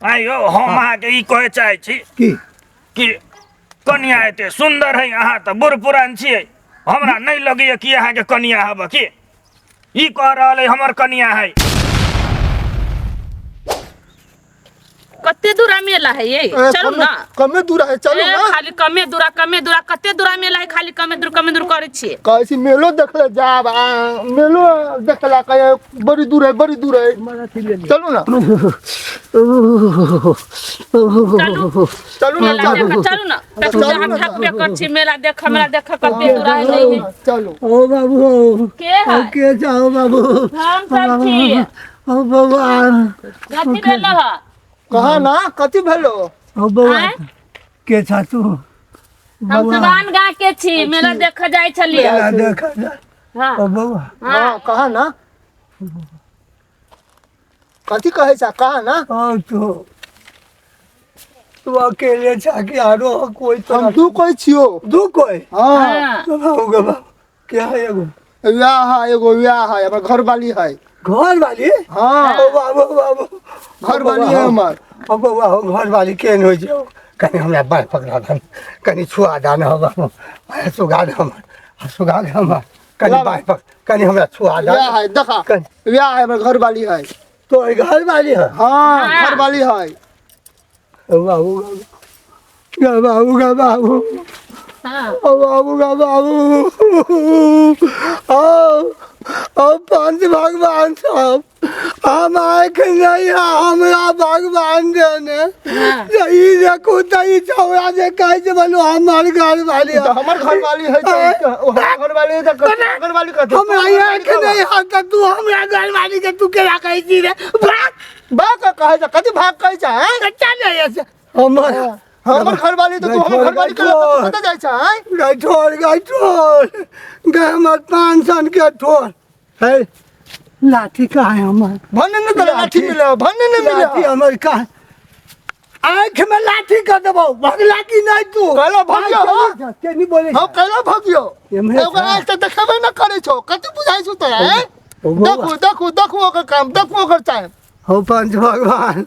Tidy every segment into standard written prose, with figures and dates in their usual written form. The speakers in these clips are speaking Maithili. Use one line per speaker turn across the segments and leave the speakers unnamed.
आइयो हम अहाँके ई कहै चाहै छी
की
कि कनिया एते सुन्दर है अहाँ तऽ बूढ़ पुरान छियै हमरा नहि लगैए कि अहाँके कनिया हब की ई कह रहल है हमर कनिया है।
कते दूरा मेला है ये?
ए,
चलू
कमे
ना।
कमे दूरा है, चलू
ए,
ना।
खाली कमे दूरा, कमे दूरा, कते दूरा मेला है, खाली कमे दूर कमे दूर करै छियै।
कहै छी मेलो देखले जाब, आ, मेलो देखला कहे बड़ी दूर है, बड़ी दूर है। चलू ना।
चलू।
चलू ना,
मेला
चलू।
देख, चलू ना। तखन
चलू
हम
ना,
थकबे कर छी, मेला देख, मेला देख, कते दूरा है, नहीं है।
चलू।
ओ बाबू।
के है?
ओ के जाओ बाबू?
हम सब छी।
ओ भगवान।
कथी भेल है?
कहा ना कथी भेलो?
ओ बौआ।
आँय?
के छा तू?
हम सिवान गाँव के छी, मेला देख जाइ छलियै।
मेला देख जा।
हाँ।
ओ बौआ।
हाँ, कहा ना कथी कहै छा, कहा ना।
ओ तू अकेले छा कि आरो कोई? तो
हम दू कोई छियो।
दू कोई?
हाँ।
हाँ।
तो बाबू के बाबू क्या है एगो?
विवाह है, एगो विवाह है, हमर घरवाली है।
घर वाली?
हाँ।
ओ बाबू, बाबू।
घरवाली है हमर।
ओ बौआ, हो घरवाली केहन होइ छै? कनि हमरा बाँहि पकड़ा दन, कनि छुआ दन, हो बाबू, सुगा दे हमर, सुगा दे हमर, कनि बाँहि पकड़, कनि हमरा छुआ दन।
विवाह है, देखा।
कनि।
विवाह है, हमर घरवाली है।
तोहर घरवाली है?
हाँ, घरवाली है।
ओ बाबू गा बाबू गा बाबू।
हाँ।
ओ बाबू गा बाबू, ओ ओ पंच भगवान साहब, हम आँख नहीं है हमरा भगवान देने। ई देखू तऽ ई छौड़ा जे कहै छै बोलू हमर घर वाली।
तऽ हमर घरवाली है तऽ ओ हमर घरवाली है तऽ घरवाली कथी?
हमरा आँख नहीं है तऽ तू हमरा घरवाली के तू केना कहै छी रे? भाग।
भाग के कहै छै, कथी भाग कहै छै, आँय?
कच्चा नहीं है से। हमर
हमर घरवाली तऽ तू हमर घरवाली के लऽ कऽ कतऽ जाइ छै, आँय?
गै ठोर, गै ठोर, गै हमर पान सन के ठोर है। लाठी कहाँ है हमर?
भन्ने नहि तोरा लाठी मिले, भन्ने नहि मिले।
लाठी हमर कहाँ? आँख में लाठी कर देबौ, भगला की नहीं तू?
कहलो भगियो हो।
के नहीं बोले?
हम कहलो भगियो।
एम्हरे
एगो आँख तऽ देखेबे न करै छौ, कथी बुझाइ छौ तोरा, आँय?
ओ बौआ।
देखू, देखू, देखू ओकर काम, देखू ओकर टाइम।
हौ पंच भगवान,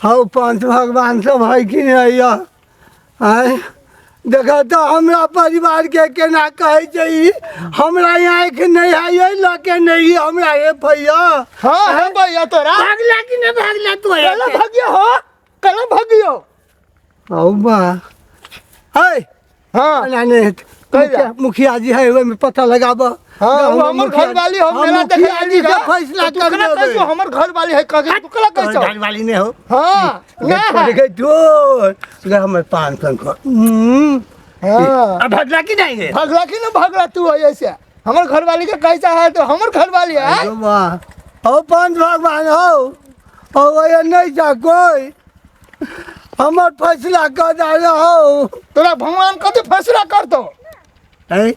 हौ पंच भगवान सब है कि नहीं यऽ? आँय देखा तऽ हमरा परिवार के केना कहै छै ई, हमरा आँखि नहि है एहि लऽ के नहि ई हमरा हे भैया।
हाँ, हे भैया तोरा।
भागला कि नहि भागला तू?
कहलो भगियो हो, कहलो भगियो।
हौ बा है।
हाँ।
नहीं, नहीं,
कहिया?
मुखिया जी है, ओहिमे पता लगाब।
हाँ, वो हमर घरवाली हम मेला देखे
मुखिया जी
आइली
से
गा।
फैसला
तो तू
कर
केना कहै
लेबै।
छौ हमर घरवाली है कह के, तू केना कहै छौ?
घरवाली नहीं हो।
हाँ, नहीं है।
गई तोर गई हमर पान सन को।
हाँ।
अब भगला की नहीं रे?
भगला की ना भगला तू है ऐसे। हमर घरवाली के कैसा है तो हमर घरवाली है।
अरे वाह। हो पंच भगवान हो। हो ये नहीं जा कोई। हमर फैसला कर दे हो।
तोरा भगवान कथी फैसला करतो?
है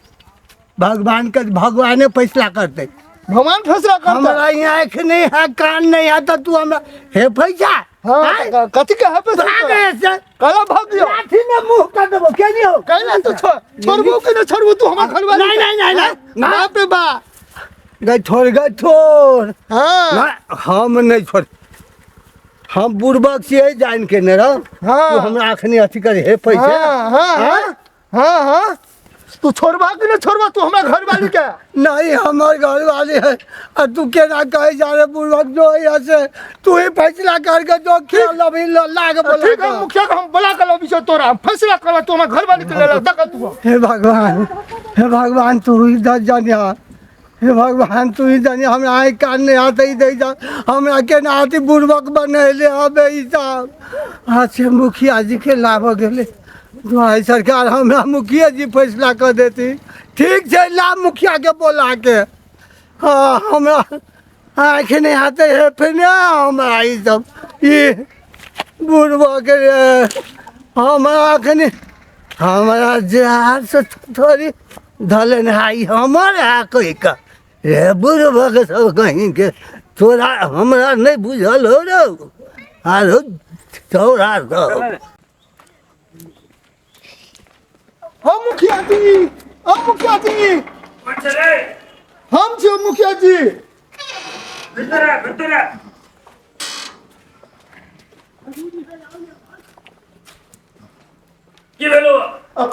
भगवान के भगवाने फैसला करते।
भगवान फैसला करतो।
हमरा यहाँ आँख नहीं है, कान नहीं है, तो तू हमरा हे फैसा।
हाँ,
हैं?
कथी के है फैसला?
भाग ऐसे।
कहला भागियो।
लाठी में मुंह कर देबो, के नहीं हो?
कहला तो छोड़बो कि नहीं छोड़बो तू हमर घरवाली?
नहीं, नहीं, नहीं, नहीं।
बाप रे बा।
गई छोड़, गई छोड़।
हाँ।
ना, हम नहीं छोड़, हम बुड़बक छियै जान के ने रह।
हाँ।
तू हमरा अखनी अथी करे हे पैसा।
हाँ, हाँ,
हाँ?
हाँ, हाँ। तू छोड़बा कि नहीं छोड़बा तू हमरा घरवाली के?
नहीं, हमर घरवाली है, आ तू केना कहे जा रे बुड़बक जो है से तू ही फैसला करके जो खेल अभी लाग बोला
ठीक है,
के।
मुखिया के हम बोला के लबी छौ तोरा, हम फैसला करबा, तू हमरा घरवाली के ले ला, देख तू।
हे भगवान, हे भगवान, तू ही दस जानिया। हे भगवान, तू ही जानिया, हमरा आँखि कान नहीं आते ही दे जा, हमरा केना आती बुड़बक बनैले हबे ई सब। अच्छा मुखिया जी के लाभ गेले। दुआई सरकार हमरा मुखिया जी फैसला कर देती। ठीक छै, ला मुखिया के बोला के। हाँ, हमरा आँखि नहीं आते है फिर ना हमरा ई सब ई बुड़बक रे। हमरा अखनी हमरा जहाज से थोड़ी धलन है, ई हमर है कहि के रे बुड़बक सब कहीं के तोरा हमरा नहीं बुझल हो रे आरो तोरा सब।
हो मुखिया जी, ओ मुखिया जी। हम छियो मुखिया जी।
भीतर आ, भीतर आ। की भेलो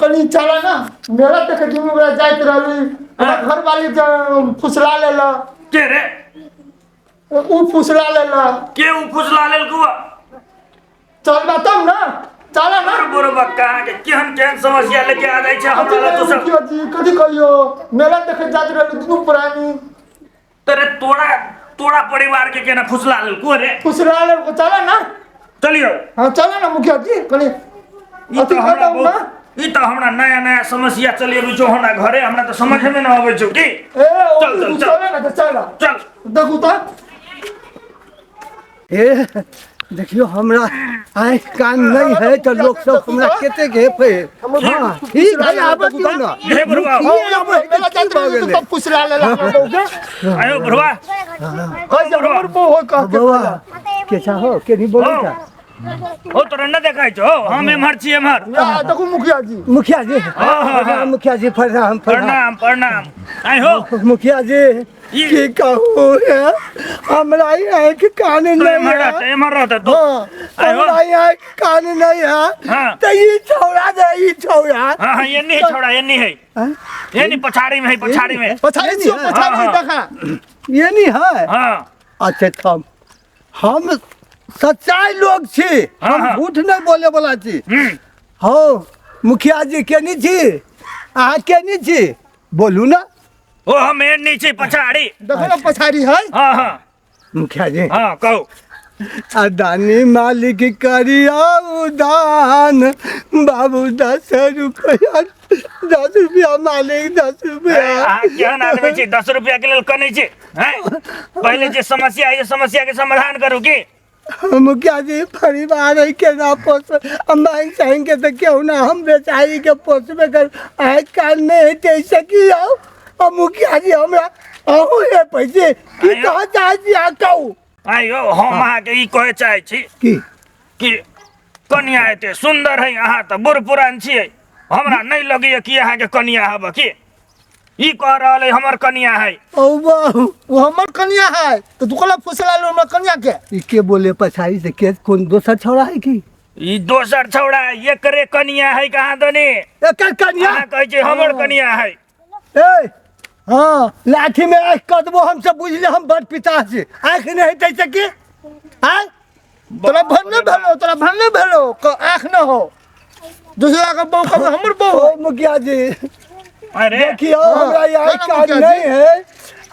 कनी चला ना मेला देखे दुनू गोरा जाइत रहली हमरा घरवाली जे फुसला लेल
के रे
उ फुसला लेल
के उ फुसला लेल कुआ
चल तब ना चला ना
बुढ़ बक्का के केहन केहन समस्या लेके आ जाइ छै हमरा लग तू सब
मुखिया जी कथी कहियो मेला देखे जाइत रहली दुनू प्राणी
तेरे तोरा तोरा परिवार के केना फुसला लेल कुआ रे
फुसला लेल चला ना
चलियो
हाँ चला ना मुखिया जी कनी
ई
अथी
तऽ हमरा
कर दऊ ना
बहुत ई तऽ हमरा नया नया समस्या चलि अबै छौ हमरा घरे हमरा तऽ समझमे न अबै छौ की
ए ओ
चल, चल, चल।
चला ना तऽ चला
चल
देखू तऽ
हे देखियौ हमरा आँखि कान नहि है तऽ लोक सब हमरा कतेक हेपै हँ ठीक है आबऽ दियौ ने
हे बुढ़वा
मुखिये आबै है
मेला
तऽ की
जाइत
भऽ
रहली
गेलै
तब फुसला लेल हमरा बहू के
आयो बुढ़वा
कहै छै हमर बहू होय कह के
बौआ के चाहो के नहीं बोलै का
हो तोरा न देखाइ छौ हम एम्हर छी एम्हर
आ, देखू मुखिया जी
मुखिया जी
हाँ, हाँ।
प्रणाम मुखिया जी प्रणाम प्रणाम
प्रणाम प्रणाम आइ हो
मुखिया जी की कहू हे हमरा ई आँखि कान
तू
नहीं
एम्हर
है
रहत एम्हर रहत तू
हाँ
आइ हो
हमरा ई आँखि कान नहीं है
हाँ।
तऽ ई छौड़ा जे ई छौड़ा
हाँ हाँ एन्नी है छौड़ा एन्नी है
हाँ?
एन्नी पछाड़ी में है पछाड़ी में
पछाड़ी छियो
हाँ,
पछाड़ी
हाँ।
देखा
ये नहीं है
हाँ
अच्छा थम हम सच्चाई लोग छी
हाँ,
हम
हाँ।
झूठ नहीं बोले वाला छी
हम्म
हो मुखिया जी केनी छी अहाँ केनी छी बोलू ना
ओ हम एन्नी छी पछाड़ी
देखो ना पछाड़ी है
हाँ हाँ
मुखिया जी
हाँ कहू
अदानी मालिक करिया उदान बाबू 10 रुपया 10 रुपया मालिक 10 रुपया
अहाँ केहन आदमी छी 10 रुपया के लेल कनै छी हैं पहिले जे समस्या है समस्या के समाधान करू की
मुखिया जी परिवार है केना पोस मांग चाहेंगे के तो क्यों ना हम बेचारी के पोसबे कर आइ काल नहीं है तैसे की आओ और मुखिया जी हमरा अहू हे पैसे की
आयो।
कह चाहै छी अहाँ कहू
आइयो हम अहाँके ई कहै चाहै छी
की
कि कनिया एते सुन्दर है अहाँ तऽ बूढ़ पुरान छियै हमरा नहि लगैए कि अहाँके कनिया हब की ई कह रहल है हमर कनिया है
औ बाहु
वो हमर कनिया है तो तू कहला फुसला लो हमर कनिया के
ई के बोले पछाड़ी से के कोन दोसर छौड़ा है की
ई दोसर छौड़ा एकरे कनिया है कहाँ दनी
एकर कनिया
अहाँ कहै छी हमर कनिया है
ए
हाँ
लाठी में आँखि कदबो हमसब बुझले हम बड़ पिता छी आँखि नहि हेतै से की आँय
तोरा भर नहीं भेलो तोरा भर नहीं भेलो आँख न हो दूसरा के बहू कभी हमर बहू
ओ मुखिया जी
अरे
देखियौ हमरा यहाँ
ना, ना,
काज
मुखिया जी।
नहीं है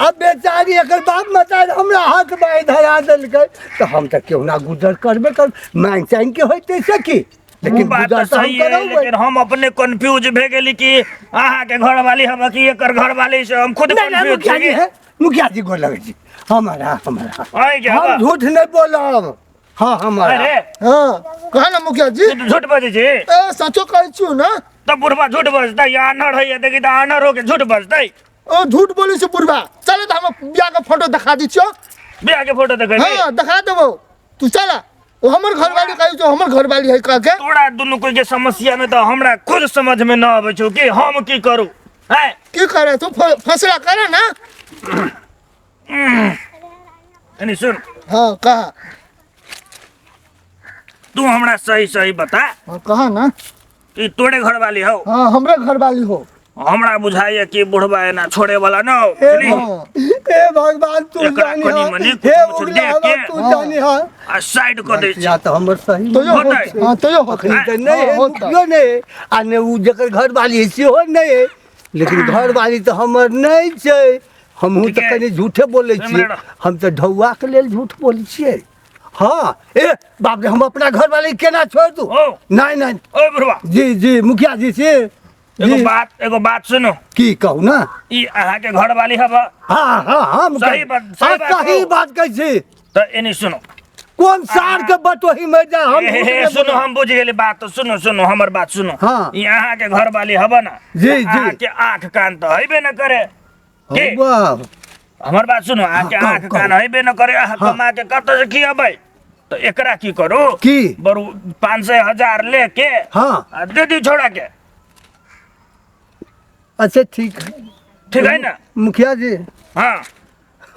अब बेचारी एकर बाप मतारी हमरा हाथ बाँहि धरा देलकै तऽ हम तऽ केहुना गुजर करबे कर मांगि चाँगि के होइतै से की लेकिन
बात
गुजर
तऽ
तऽ हम
सही है
करबै
लेकिन हम अपने कंफ्यूज भे गेली कि अहाँके घरवाली हम कि एकर घरवाली से हम खुद
नहीं नहीं
कंफ्यूज
मुखिया जी
छी
है मुखिया जी गोर लगै छी हमारा हमारा
आइ के
हम
हवा।
झूठ नहीं बोलब हाँ हमारा
अरे
हाँ कहा ना मुखिया जी
तू झूठ बजै छी
ए सचो कहै छियौ ना
तऽ बुढ़बा झूठ बजतै या आन्हर होइए देखी तऽ आन्हर होके झूठ बजतै
ओ झूठ बोलै छै बुढ़बा चलो तऽ हम बियाह के फोटो देखा दै छियौ
बियाह के फोटो देखै
हाँ देखा देबो तू चल ओ हमर घरवाली कहै छौ हमर घरवाली है कह के
तोरा दुनू कोई के समस्या में तऽ हमरा खुद समझ में न अबै छौ कि हम की करू हैं
की करे तू फैसला करे ना
एनी सुन
हाँ कहा
तू हमरा सही सही बता
हाँ कहा ना
कि तोरे घरवाली हौ
हाँ हमरे घरवाली हो
हमरा बुझाइए कि बुढ़बा एना छोड़े वाला न हो
हे
बुझली?
हाँ।
हे भगवान तू
एकरा
जानी
कनी
हा
मनी
हे
कुछ
उगला
देख
हवा
के।
तू जानी हा
आ साइड कऽ दै छी
या तऽ हमर सही
तो यो
होतै।
होतै हाँ तो यो होतै
अखनी तऽ नहि है
हाँ, होतै।
मुखियो नहि है आ ने ओ जकर घरवाली है सेहो नहि है लेकिन घरवाली तऽ हमर नहि छै हमहूँ
ठीक
तऽ
है।
कनि झूठे बोलै छियै
एम्हरे रह।
हम तऽ ढौआके लेल झूठ बोलै छियै हाँ ए बाप रे हम अपना घरवाली केना छोड़ि दू
ओ।
नहि नहि
ओए बुढ़बा
जी जी मुखिया जी से
एगो
जी
बात एगो बात सुनू
की कहू ना
ई अहाँके घरवाली हब
हाँ हाँ हाँ मुखिया
सही
जी।
बात- सही
हाँ,
बात
सही
कहू।
बात कहै छी
तऽ एनी सुनू
कोन सार के बटोही में जा हम
हे,
झूठ
हे,
नहि
सुनू
बोलब।
हम बुझि गेली बात तऽ सुनू सुनू हमर बात सुनू
हाँ।
ई अहाँके घरवाली हब ना
जी,
तऽ
जी।
अहाँके आँख कान तऽ हेबे न करे की
वाह
हमर बात सुनू अहाँके
हाँ, कहू,
आँख कान हेबे न करे अहाँ
हाँ।
कमा के कतऽ से खियेबै तऽ एकरा की करू
की?
बरू 500 1000 लेके
हाँ।
आ दे दियौ छोड़ा के
अच्छा ठीक है
ठीक है ना
मुखिया जी
हाँ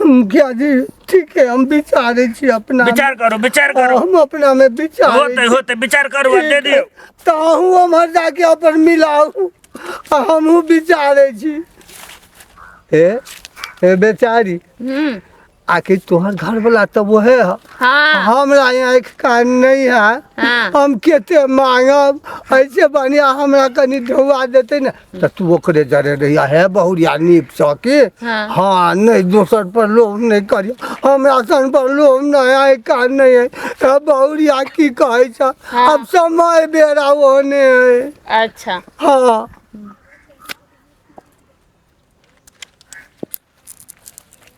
मुखिया जी ठीक है, हम विचारै छी अपना।
विचार करू, विचार करू।
हम अपना में विचार
होते होते, विचार करू आ दे दियौ।
तऽ अहूँ उम्हर जाके अपन मिलाउ आ हमहूँ विचारै छी। हे हे बेचारी, आखिर तोहर घर वाला तऽ वहे है।
हाँ।
हमरा यहाँ एक कान नहीं है।
हाँ।
हम केते मांगब? ऐसे बढ़िया हमरा कनी ढौआ देते ने तऽ तू ओकरे जरे रहिया हे बहुरिया नीक सके।
हाँ।
हाँ, नहीं दोसर पर लोभ नहीं करिया, हमरा सन पर लोभ नहीं है, कान नहीं है। हे बहुरिया, की कहै छ?
हाँ।
अब समय बेरा ओने है।
अच्छा।
हाँ।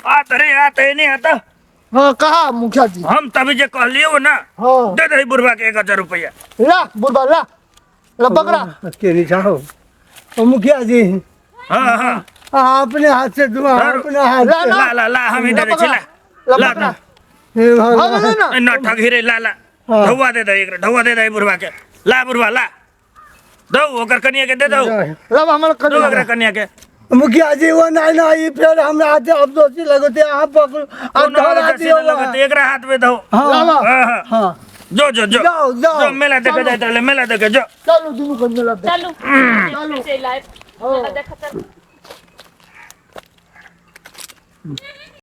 आत रे आत, एने आता।
हाँ, कहा मुखिया जी?
हम तभी जे कहलियो ना।
हाँ।
दे दही बुढ़वा के 1000 रुपया।
ला बुढ़बा, ला ला पकड़ा।
के जाओ ओ मुखिया जी।
हाँ हाँ।
अहाँ अपने हाथ से दुआ
धरू।
अपने हाथ
ला,
से।
ला ला ला, हम ही दे दै छी, ला।
ला
ला।
पकड़ा।
हे
हाँ।
भगवान।
गेलै ना।
ए, न ठगी रे, ला ला।
हाँ।
ढौआ दे दे एकरा, ढौआ दे दे बुढ़वा के। ला बुढ़वा, ला दौ, ओकर कनिया के दे दौ।
ला हमर
दौ ओकरा
कनिया।
कनिया के।
मुखिया जी, वो नहीं ना, ई फेर हमरा हाथे अफसोसी लगते, अहाँ पकड़ू आ
कोनो
धरा
अवधि
दियौ।
न लगते, एकरा हाथ में दौ।
हाँ।
लावा।
हाँ हाँ।
हाँ।
जो जो जो।
जाओ, जाओ।
जो मेला देखे जाए तो मेला देखे जो।
चलू दुनू के मेला देख।
चलू चलू, चलू, चलू।